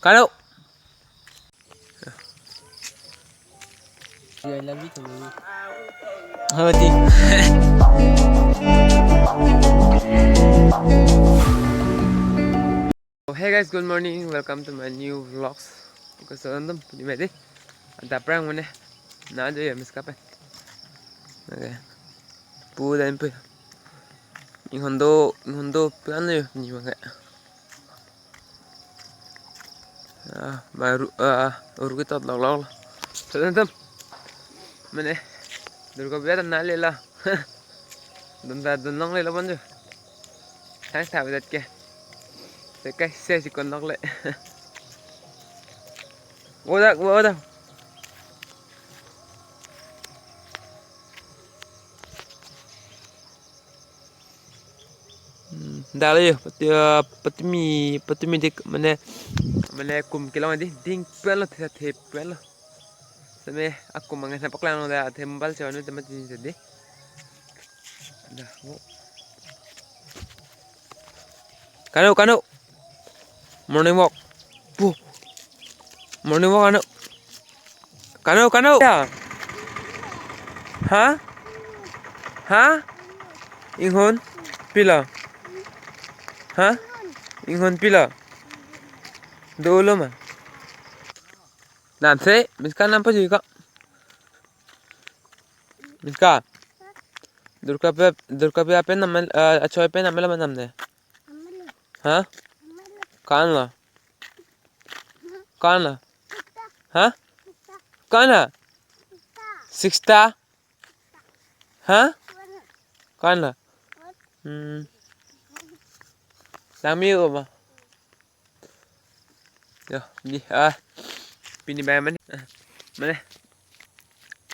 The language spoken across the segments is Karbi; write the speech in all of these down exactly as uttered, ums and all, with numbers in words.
Kano. I love you too, baby. Hati. Oh, hey guys, good morning. Welcome to my new vlogs. Oke, so, nonton, pini mati. Ada prank mana? Na jo ya, miska pen. Oke. Pu dan pu. Inghon do, inghon do, pu ano yo, ni mangke. Ah, baru, ah, uru kita lok lok. So, nonton. Mana? Durga Puja ta nangle lo. Dun ta dun longle lo bonjo. Thanks ta bidat ke. Sekai se si kon longle. Woda, woda. Hmm, dali, pati, ah, patumi, patumi dik, mane, mane kum kelong di, ding pen lo, the, the pen lo. Seme akum mangan sa paklang lo da, the mobile chawan te mati jadi. Dah, wo. Kano, kano. Morning walk. Pu. Morning walk, kano. Kano, kano. Ya. Ha? Ha? Inghon pilo. Ha? Inghon pilo. Dolo ma. Namse, miska nam pajui ko. Miska. Durga Puja, Durga Puja pen nam, eh, achoi pen nam lo ma namde. Ha? Ko-an lo? Ko-an lo? Ha? Ko-an lo? Sista? Ha? Ko-an lo? Hmm. Langmi o ba. Yo, ni, ah, pini bang mane, ah, mane,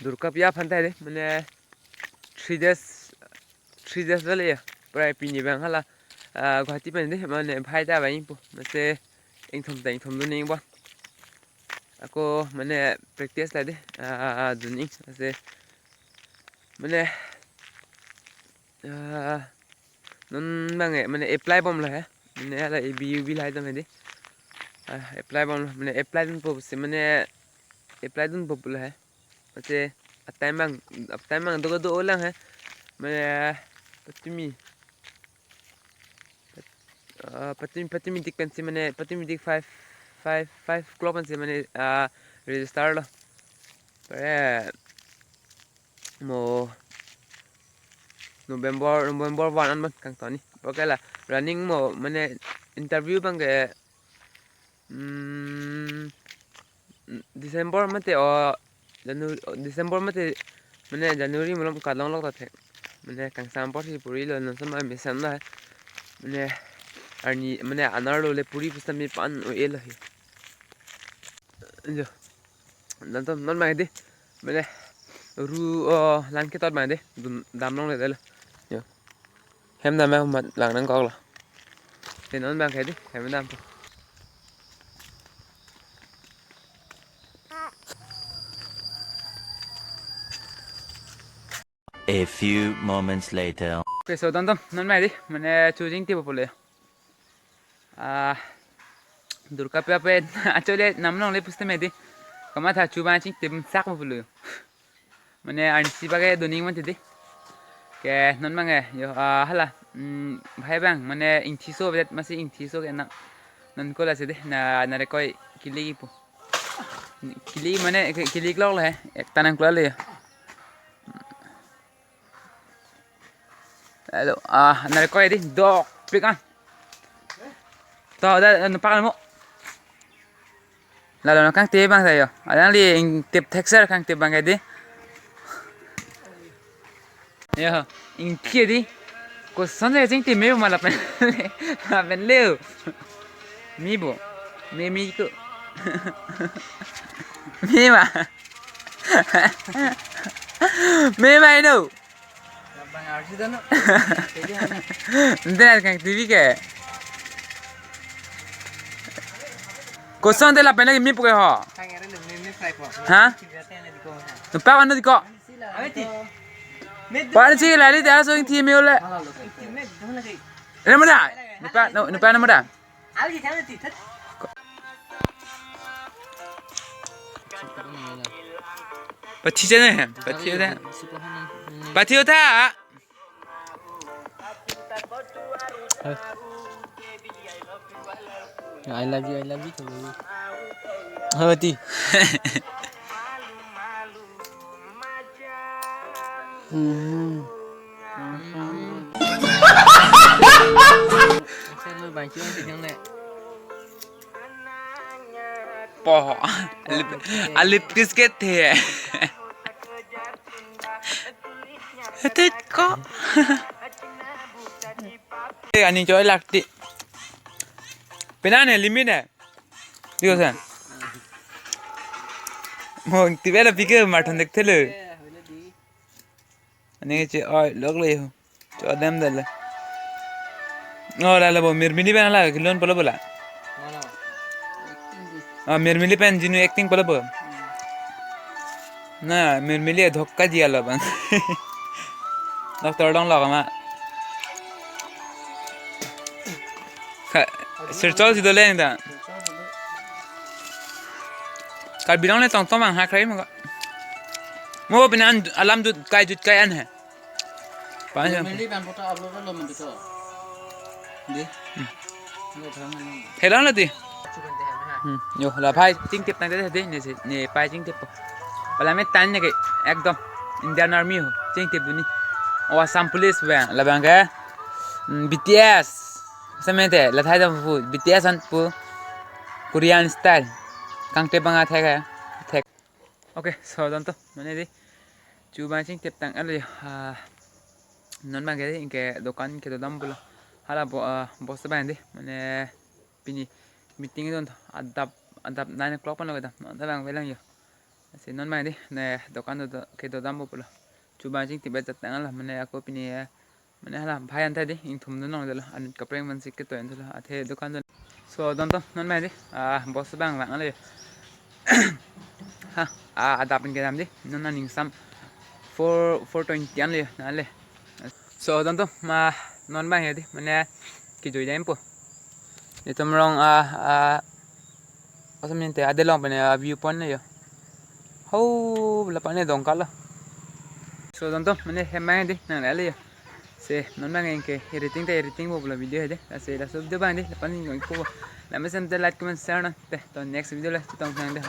Durga Puja aphan ta de, mane, three days, three days lo le ya. Prai pini bang hala, ah, Guwahati pen de, mane, bhai ta bang po, mase, ingthom ta ingthom dun ning bo. Ako, mane, practice ta de, ah, dun ning, mase, mane, ah, non bang e, mane apply bom lo he. Mane hala A B U B lahai dam he di. Ah, apply bom lo, mane apply dunpo si, mane apply dunpo pulo he. Mate a-time bang, a-time bang do do lang he. Mane patumi, ah, patumi, patumi dik pensi, mane patumi dik five, five, five o'clock pensi, mane, ah, register lo. Pare mo November, November one an bang kangtoni. Oke la, running mo, mane interview bang ke, mm, December mate o January, December mate, mane January malom kalong lok ta thek. Mane kangsam apor si puri lo, non sama mesen lo. Mane arni, mane anerlo le puri pusitame pan o e lo he. Jo. Nonton, non bang di. Mane ru, oh, lang ketot bang di. Dun dam longle delo. Yo. Hem dam ya, mat lang nangkok lo. Te non bang di, hem dam po. A few moments later. Oke, so nonton, non bang di. Mane choosing ti po le. Ah, Durga Puja pen, actually, nam longle pusitame di. Kamatha chuba chingtim sak pulo. Mane ansi bage dun ning mati di. Ke non bang e, yo, ah, hala. Hmm, bhai bang, mane ingthi so bidat, masi ingthi so ke na. Non ko lasi di, na, na rekoi kili po. Kili mane, ki-, kili klok le, ek tanang klok le. Hello, ah, na rekoi di, dok, pik an. To, da, da, nupak mo. Lalo na kangtip bang sayo. Alangli ingtip thekser kangtip bang ke di. Yo, ingtip di. Koson le chingtim me ma lapen. Lapen leo. Mi bo. Me mi ko. Mi ma. Mi ma ino. Bang arju dano. Ente kangtip ke. Koson te lapen lagi mi puke ho. Ha? Nupak ano di ko. Pan si lali dia so ingti mi ole. Ene mo da? Nupak no, nupak ene mo da? Pathi chene, pathi utha. Pathi utha. I love you, I love you, I love you. Hati. Hmm. Poho. Alip, alip kiss ke the. Hati ko. Eh, ani choi lakti. Pena ne limit ne. Digo sa. Mo tibe la pike mathon dekthelo. Ani che oi lok le ho. Cho dem dale. Oh, la la bo Mirmili pen la kilon polo bola. Ah, Mirmili pen jinu acting polo bo. Na, Mirmili dhokka diya lo bang. Doctor dong lo kama. Ka, Silchar si doleng ta. Karbi Anglong le tongtong mang ha krai mo ka. Mo pina an alam jut kai jut kai an hai. Pan jam. Mirmili pen photo upload lo mo to. Di. Hmm. Hello lo di. Hmm. Yo la bhai chingtip tang de de ne si ne pai chingtip po. Pala me tan ne ke ekdom Indian Army ho chingtip duni. O Assam Police ba labang ke. Hmm, B T S. Samente la thai dam pu B T S an pu Korean style. Kangte bang athek hai. Thek. Okay, so don to mane di. Chu bang chingtip tang alo ya. Ah, non bang ke di ke dokan ke dodam pulo. Hala bo, ah, boss bang di. Mane pini meeting don to. Adap adap nine o'clock pan lo kedam. Non ta bang velang yo. Si non bang di. Ne dokan do ke dodam pulo. Chu bang chingtip bet tang alo mane ako pini ya. Mane hala bhai an thai di ingthum dun nong dolo anut kaprek man sik ke to en dolo athe dukan dun. So don to non mai di ah boss bang bang ale. Ha ah adap in kedam di non na ningsam four four twenty an le na le. So don to ma non bang ya di mane kijoi dam po. Itum rong ah ah Asam ninte ade long pene a view point na yo. Ho la pane dong kala. So don to mane hemai di nang le yo. Se non bang ke editing te editing bo la video he de. Se la sub de bang di la pani ko. La mesen te like comment share na te. To next video la chitong sang de.